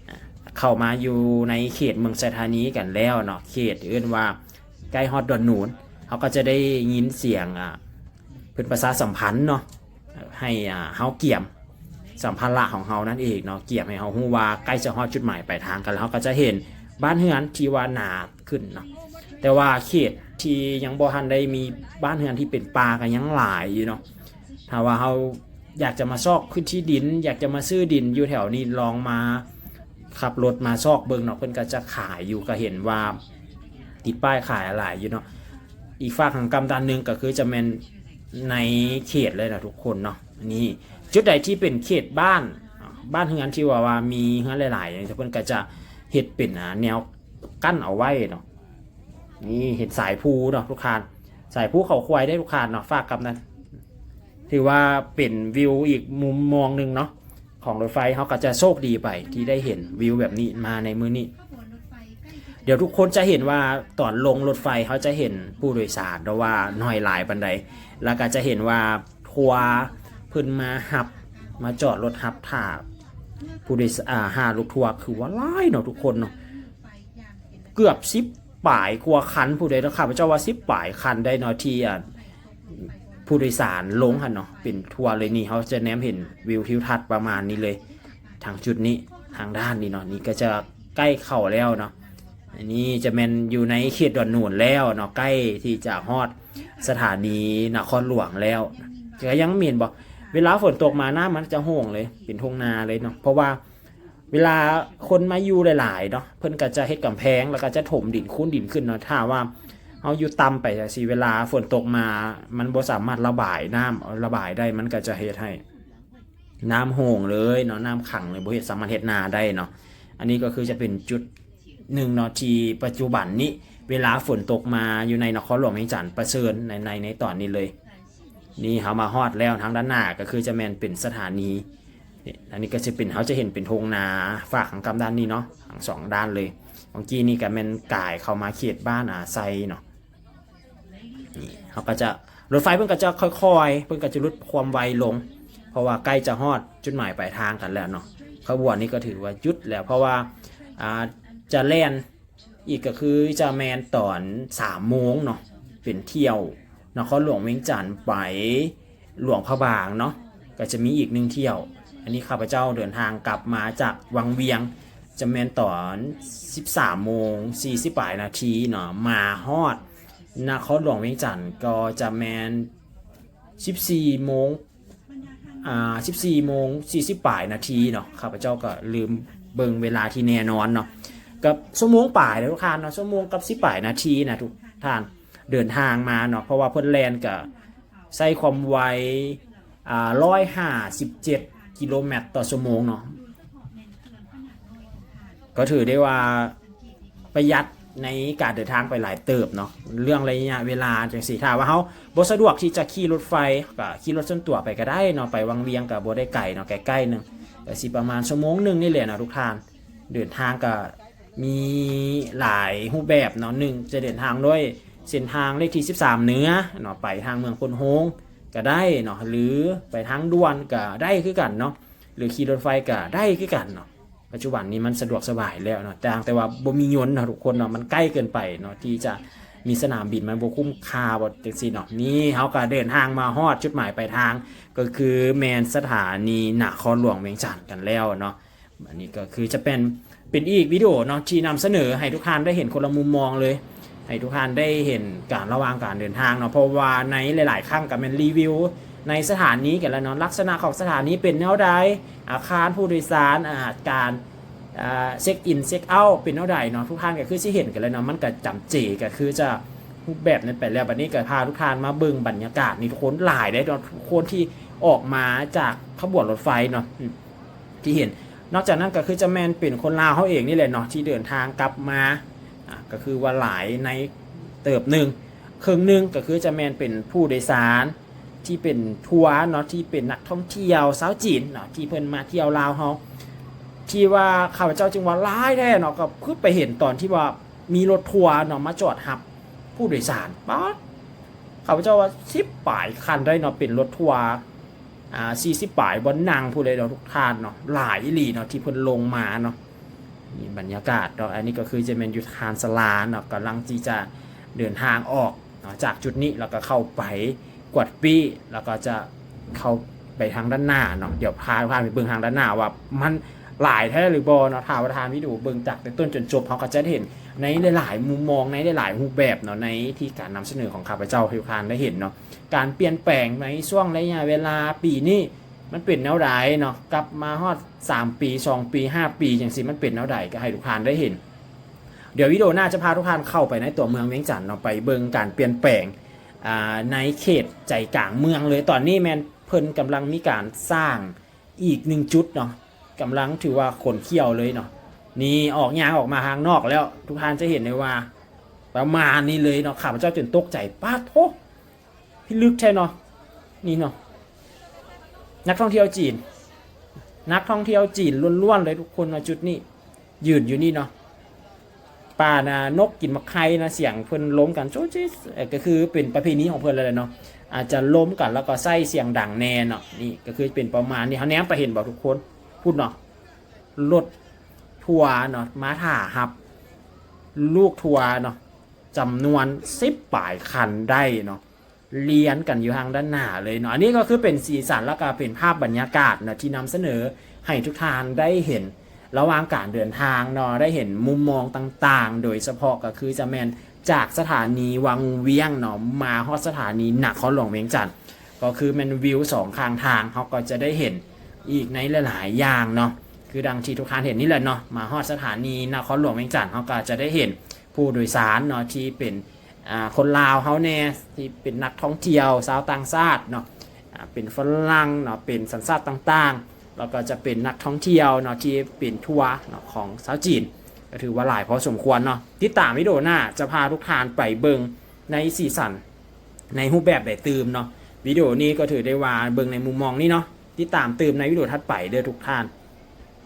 ອ່າ ເຂົ້າມາຢູ່ໃນເຂດເມືອງໄຊທານີກັນແລ້ວເນາະ ເຂດເອີ້ນວ່າໃກ້ຮອດດອນໜູນ. ເຮົາກໍຈະໄດ້ຍິນສຽງ ອ່າ ເພິ່ນປະຊາສຳພັນເນາະ ໃຫ້ ອ່າ ເຮົາກຽມສຳພາລະຂອງເຮົານັ້ນເອງເນາະ ກຽມໃຫ້ເຮົາຮູ້ວ່າໃກ້ຈະຮອດຈຸດໝາຍປາຍທາງກັນແລ້ວ. ເຮົາກໍຈະເຫັນບ້ານເຮືອນທີ່ວ່າໜາຂຶ້ນເນາະ ແຕ່ວ່າເຂດທີ່ຍັງບໍ່ທັນໄດ້ມີບ້ານເຮືອນທີ່ເປັນປ່າກໍຍັງຫຼາຍຢູ່ເນາະ. ຖ້າວ່າເຮົາຢາກຈະມາຊອກພື້ນທີ່ດິນ ຢາກຈະມາຊື້ດິນຢູ່ແຖວນີ້ ລອງມາຂັບລົດມາຊອກເບິ່ງເນາະ ເພິ່ນກໍຈະຂາຍຢູ່ ກໍເຫັນວ່າຕິດປ້າຍຂາຍຫຼາຍຢູ່ເນາະ. ອີກຟາກທາງກ້ຳດ້ານໜຶ່ງກໍຄືຈະແມ່ນໃນເຂດເລີຍນະທຸກຄົນເນາະ. ນີ້ ຈຸດໃດທີ່ເປັນເຂດບ້ານ ບ້ານເຮືອນທີ່ວ່າ ວ່າມີເຮືອນຫຼາຍໆ ເພິ່ນກໍຈະເຮັດເປັນ ອ່າ ແນວ ກັ້ນເອົາໄວ້ເນາະ. ນີ້ເຫັນສາຍພູເນາະທຸກທ່ານ ສາຍພູເຂົາຄວາຍໄດ້ທຸກທ່ານເນາະ ຝາກກັບນັ້ນ ຖືວ່າເປັນວິວອີກມຸມມອງໜຶ່ງເນາະ ຂອງລົດໄຟ. ເຮົາກໍຈະໂຊກດີໄປທີ່ໄດ້ເຫັນວິວແບບນີ້ມາໃນມື້ນີ້. ດຽວທຸກຄົນຈະເຫັນວ່າຕອນລົງລົດໄຟ ເຮົາຈະເຫັນຜູ້ໂດຍສານເນາະວ່າໜ້ອຍຫຼາຍປານໃດ ແລ້ວກໍຈະເຫັນວ່າທົວເພິ່ນມາຮັບ ມາຈອດລົດຮັບຖ້າຜູ້ໂດຍສານ ອ່າ ຫາລູກທົວ ຄືວ່າຫຼາຍເນາະທຸກຄົນເນາະ. ເກືອບສິບປາຍກວ່າຄັນຜູ້ໃດເນາະ ຂ້າພະເຈົ້າວ່າສິບປາຍຄັນໄດ້ເນາະ ທີ່ ອ່າ ຜູ້ໂດຍສານລົງຫັ້ນເນາະ ເປັນທົວເລີຍ. ນີ້ເຮົາຈະແນມເຫັນວິວທິວທັດປະມານນີ້ເລີຍ ທາງຈຸດນີ້ ທາງດ້ານນີ້ເນາະ. ນີ້ກໍຈະໃກ້ເຂົ້າແລ້ວເນາະ ອັນນີ້ຈະແມ່ນຢູ່ໃນເຂດດອນໜູນແລ້ວເນາະ ໃກ້ທີ່ຈະຮອດສະຖານີນະຄອນຫຼວງແລ້ວ. ກໍຍັງເຫັນບໍ່ ເວລາຝົນຕົກມານ້ຳມັນຈະໂຫງເລີຍ ເປັນທົ່ງນາເລີຍເນາະ ເພາະວ່າ ເວລາຄົນມາຢູ່ຫຼາຍໆເນາະ ເພິ່ນກໍຈະເຮັດກຳແພງ ແລ້ວກໍຈະຖົມດິນ ຄູນດິນຂຶ້ນເນາະ. ຖ້າວ່າເຮົາຢູ່ຕ່ຳໄປຈັ່ງຊີ້ ເວລາຝົນຕົກມາ ມັນບໍ່ສາມາດລະບາຍນ້ຳ ລະບາຍໄດ້ ມັນກໍຈະເຮັດໃຫ້ນ້ຳໂຫງເລີຍເນາະ ນ້ຳຂັງເລີຍ ບໍ່ເຮັດ ສາມາດເຮັດນາໄດ້ເນາະ. ອັນນີ້ກໍຄືຈະເປັນຈຸດໜຶ່ງເນາະ ທີ່ປັດຈຸບັນນີ້ ເວລາຝົນຕົກມາຢູ່ໃນນະຄອນຫຼວງວຽງຈັນ ປະເຊີນໃນ ໃນ ໃນຕອນນີ້ເລີຍ. ນີ້ເຮົາມາຮອດແລ້ວ ທາງດ້ານໜ້າກໍຄືຈະແມ່ນເປັນສະຖານີ ນີ້ ອັນນີ້ກໍຊິເປັນ ເຮົາຈະເຫັນເປັນທົ່ງນາ ຟາກທາງກ້ຳດ້ານນີ້ເນາະ ທັງສອງດ້ານເລີຍ. ເມື່ອກີ້ນີ້ກໍແມ່ນກາຍເຂົ້າມາເຂດບ້ານອາໄຊເນາະ. ນີ້ເຮົາກໍຈະ ລົດໄຟເພິ່ນກໍຈະຄ່ອຍໆ ເພິ່ນກໍຈະຫຼຸດຄວາມໄວລົງ ເພາະວ່າໃກ້ຈະຮອດຈຸດໝາຍປາຍທາງກັນແລ້ວເນາະ. ຂະບວນນີ້ກໍຖືວ່າຢຸດແລ້ວ ເພາະວ່າ ອ່າ ຈະແລ່ນ ອີກກໍຄືຈະແມ່ນຕອນສາມໂມງເນາະ ເປັນຖ້ຽວນະຄອນຫຼວງວຽງຈັນໄປຫຼວງພະບາງເນາະ ກໍຈະມີອີກໜຶ່ງຖ້ຽວ. ອັນນີ້ຂ້າພະເຈົ້າເດີນທາງກັບມາຈາກວັງວຽງ ຈະແມ່ນຕອນສິບສາມໂມງສີ່ສິບປາຍນາທີເນາະ ມາຮອດນະຄອນຫຼວງວຽງຈັນກໍຈະແມ່ນສິບສີ່ໂມງ ອ່າ ສິບສີ່ໂມງສີ່ສິບປາຍນາທີເນາະ. ຂ້າພະເຈົ້າກໍລືມເບິ່ງເວລາທີ່ແນ່ນອນເນາະ ກໍຊົ່ວໂມງປາຍເດ້ທຸກທ່ານເນາະ ຊົ່ວໂມງກັບສິບປາຍນາທີນະທຸກທ່ານ ເດີນທາງມາເນາະ ເພາະວ່າເພິ່ນແລ່ນກໍໃຊ້ຄວາມໄວ ອ່າ ຮ້ອຍຫ້າສິບເຈັດກິໂລແມັດຕໍ່ຊົ່ວໂມງເນາະ ກໍຖືໄດ້ວ່າ ປະຢັດໃນການເດີນທາງໄປຫຼາຍເຕີບເນາະ ເລື່ອງໄລຍະເວລາຈັ່ງຊີ້. ຖ້າວ່າເຮົາບໍ່ສະດວກທີ່ຈະຂີ່ລົດໄຟ ກໍຂີ່ລົດສ່ວນຕົວໄປກໍໄດ້ເນາະ ໄປວັງວຽງກໍບໍ່ໄດ້ໄກເນາະ ໃກ້ໆໜຶ່ງ ກໍຊິປະມານຊົ່ວໂມງໜຶ່ງນີ້ແຫຼະເນາະທຸກທ່ານ. ເດີນທາງກໍມີຫຼາຍຮູບແບບເນາະ ໜຶ່ງຈະເດີນທາງດ້ວຍເສັ້ນທາງເລກທີສິບສາມເໜືອເນາະ ໄປທາງເມືອງໂພນໂຮງກໍໄດ້ເນາະ ຫຼືໄປທາງດ່ວນກໍໄດ້ຄືກັນເນາະ. ຫຼືຂີ່ລົດໄຟກໍໄດ້ຄືກັນເນາະ. ປັດຈຸບັນນີ້ມັນສະດວກສະບາຍແລ້ວເນາະ ຕ່າງແຕ່ວ່າບໍ່ມີຍົນເນາະທຸກຄົນເນາະ ມັນໃກ້ເກີນໄປເນາະ ທີ່ຈະມີສະໜາມບິນ ມັນບໍ່ຄຸ້ມຄ່າບໍ່ຈັ່ງຊີ້ເນາະ. ນີ້ເຮົາກໍເດີນທາງມາຮອດຈຸດໝາຍປາຍທາງ ກໍຄືແມ່ນສະຖານີນະຄອນຫຼວງວຽງຈັນກັນແລ້ວເນາະ. ອັນນີ້ກໍຄືຈະເປັນ ເປັນອີກວິດີໂອເນາະ ທີ່ນຳສະເໜີໃຫ້ທຸກທ່ານໄດ້ເຫັນຄົນລະມຸມມອງເລີຍ ໃຫ້ທຸກທ່ານໄດ້ເຫັນການ ລະຫວ່າງການເດີນທາງເນາະ ເພາະວ່າໃນຫຼາຍໆຄັ້ງກໍແມ່ນຣີວິວໃນສະຖານີກັນແລ້ວເນາະ ລັກສະນະຂອງສະຖານີເປັນແນວໃດ ອາຄານຜູ້ໂດຍສານ ອາ ການ ອາ ເຊັກອິນເຊັກເອົາເປັນແນວໃດເນາະ ທຸກທ່ານກໍຄືຊິເຫັນກັນແລ້ວເນາະ ມັນກໍຈຳເຈ ກໍຄືຈະຮູບແບບນັ້ນໄປແລ້ວ. ບັດນີ້ກໍພາທຸກທ່ານມາເບິ່ງບັນຍາກາດນີ້ ທຸກຄົນຫຼາຍເດ້ເນາະ ທຸກຄົນທີ່ອອກມາຈາກຂະບວນລົດໄຟເນາະ ທີ່ເຫັນ. ນອກຈາກນັ້ນກໍຄືຈະແມ່ນເປັນຄົນລາວເຮົາເອງນີ້ແຫຼະເນາະ ທີ່ເດີນທາງກັບມາ ອາ ກໍຄືວ່າຫຼາຍໃນເຕີບໜຶ່ງ ເຄິ່ງໜຶ່ງກໍຄືຈະແມ່ນເປັນຜູ້ໂດຍສານທີ່ເປັນທົວເນາະ ທີ່ເປັນນັກທ່ອງທ່ຽວຊາວຈີນເນາະ ທີ່ເພິ່ນມາທ່ຽວລາວເຮົາ ທີ່ວ່າຂ້າພະເຈົ້າຈຶ່ງວ່າຫຼາຍແທ້ເນາະ ກໍຄືໄປເຫັນຕອນທີ່ວ່າມີລົດທົວເນາະ ມາຈອດຮັບຜູ້ໂດຍສານ ປາດ ຂ້າພະເຈົ້າວ່າສິບປາຍຄັນໄດ້ເນາະ ເປັນລົດທົວ ອ່າ ສີ່ສິບປາຍບ່ອນນັ່ງພຸ້ນເລີຍເນາະ ທຸກທ່ານເນາະ ຫຼາຍອີ່ຫຼີເນາະ ທີ່ເພິ່ນລົງມາເນາະ. ນີ້ບັນຍາກາດເນາະ ອັນນີ້ກໍຄືຈະແມ່ນຢູ່ທາງສາລາເນາະ ກຳລັງທີ່ຈະເດີນທາງອອກເນາະ ຈາກຈຸດນີ້ ແລ້ວກໍເຂົ້າໄປກວດປີ້ ແລ້ວກໍຈະເຂົ້າໄປທາງດ້ານໜ້າເນາະ. ດຽວພາທ່ານໄປເບິ່ງທາງດ້ານໜ້າວ່າມັນຫຼາຍແທ້ຫຼືບໍ່ເນາະ. ຖ້າວ່າທ່ານວິດີໂອເບິ່ງຈາກແຕ່ຕົ້ນຈົນຈົບ ເຮົາກໍຈະໄດ້ເຫັນໃນຫຼາຍໆມຸມມອງ ໃນຫຼາຍໆຮູບແບບເນາະ ໃນທີ່ການນຳສະເໜີຂອງຂ້າພະເຈົ້າໃຫ້ທ່ານໄດ້ເຫັນເນາະ. ການປ່ຽນແປງໃນຊ່ວງໄລຍະເວລາປີນີ້ ມັນເປັນແນວໃດເນາະ ກັບມາຮອດສາມປີ ສອງປີ ຫ້າປີ ຈັ່ງຊີ້ ມັນເປັນແນວໃດ ກໍໃຫ້ທຸກທ່ານໄດ້ເຫັນ. ດຽວວິດີໂອໜ້າຈະພາທຸກທ່ານເຂົ້າໄປໃນຕົວເມືອງວຽງຈັນເນາະ ໄປເບິ່ງການປ່ຽນແປງ ອ່າ ໃນເຂດໃຈກາງເມືອງເລີຍ. ຕອນນີ້ແມ່ນເພິ່ນກຳລັງມີການສ້າງອີກໜຶ່ງຈຸດເນາະ ກຳລັງຖືວ່າຂົນຂ້ຽວເລີຍເນາະ. ນີ້ອອກ ຍ່າງອອກມາທາງນອກແລ້ວ ທຸກທ່ານຈະເຫັນໄດ້ວ່າປະມານນີ້ເລີຍເນາະ. ຂ້າພະເຈົ້າຈົນຕົກໃຈ ປາດໂທ້ ພິລຶກແທ້ເນາະ. ນີ້ເນາະ ນັກທ່ອງທ່ຽວຈີນ ນັກທ່ອງທ່ຽວຈີນລ້ວນໆເລີຍທຸກຄົນເນາະ. ຈຸດນີ້ຢືນຢູ່ນີ້ເນາະ ປ່ານະ ນົກກິນໝາກໄຂ່ນະ ສຽງເພິ່ນລົມກັນໂຈະຈິ ເອີ ກໍຄືເປັນປະເພນີຂອງເພິ່ນແລ້ວແຫຼະເນາະ ອາດຈະລົມກັນ ແລ້ວກໍໃຊ້ສຽງດັງແດ່ເນາະ. ນີ້ກໍຄືເປັນປະມານນີ້ ເຮົາແນມໄປເຫັນບໍ່ທຸກຄົນ ພຸ້ນເນາະ ລົດທົວເນາະ ມາຖ້າຮັບລູກທົວເນາະ ຈຳນວນສິບປາຍຄັນໄດ້ເນາະ ລຽນກັນຢູ່ທາງດ້ານໜ້າເລີຍເນາະ. ອັນນີ້ກໍຄືເປັນສີສັນ ແລ້ວກໍເປັນພາບບັນຍາກາດເນາະ ທີ່ນຳສະເໜີໃຫ້ທຸກທ່ານໄດ້ເຫັນ ລະຫວ່າງການເດີນທາງເນາະ ໄດ້ເຫັນມຸມມອງຕ່າງໆ ໂດຍສະເພາະກໍຄືຈະແມ່ນຈາກສະຖານີວັງວຽງເນາະ ມາຮອດສະຖານີນະຄອນຫຼວງວຽງຈັນ ກໍຄືແມ່ນວິວສອງຂ້າງທາງ ເຮົາກໍຈະໄດ້ເຫັນອີກໃນຫຼາຍໆຢ່າງເນາະ ຄືດັ່ງທີ່ທຸກທ່ານເຫັນນີ້ແຫຼະເນາະ. ມາຮອດສະຖານີນະຄອນຫຼວງວຽງຈັນ ເຮົາກໍຈະໄດ້ເຫັນຜູ້ໂດຍສານເນາະ ທີ່ເປັນ ອ່າ ຄົນລາວເຮົາແດ່ ທີ່ເປັນນັກທ່ອງທ່ຽວຊາວຕ່າງຊາດເນາະ ອ່າ ເປັນຝຣັ່ງເນາະ ເປັນສັນຊາດຕ່າງໆ ແລ້ວກໍຈະເປັນນັກທ່ອງທ່ຽວເນາະ ທີ່ເປັນທົວເນາະ ຂອງຊາວຈີນ ກໍຖືວ່າຫຼາຍພໍສົມຄວນເນາະ. ຕິດຕາມວິດີໂອໜ້າ ຈະພາທຸກທ່ານໄປເບິ່ງໃນສີສັນ ໃນຮູບແບບໃດຕື່ມເນາະ. ວິດີໂອນີ້ກໍຖືໄດ້ວ່າເບິ່ງໃນມຸມມອງນີ້ເນາະ. ຕິດຕາມຕື່ມໃນວິດີໂອຖັດໄປເດີທຸກທ່ານ.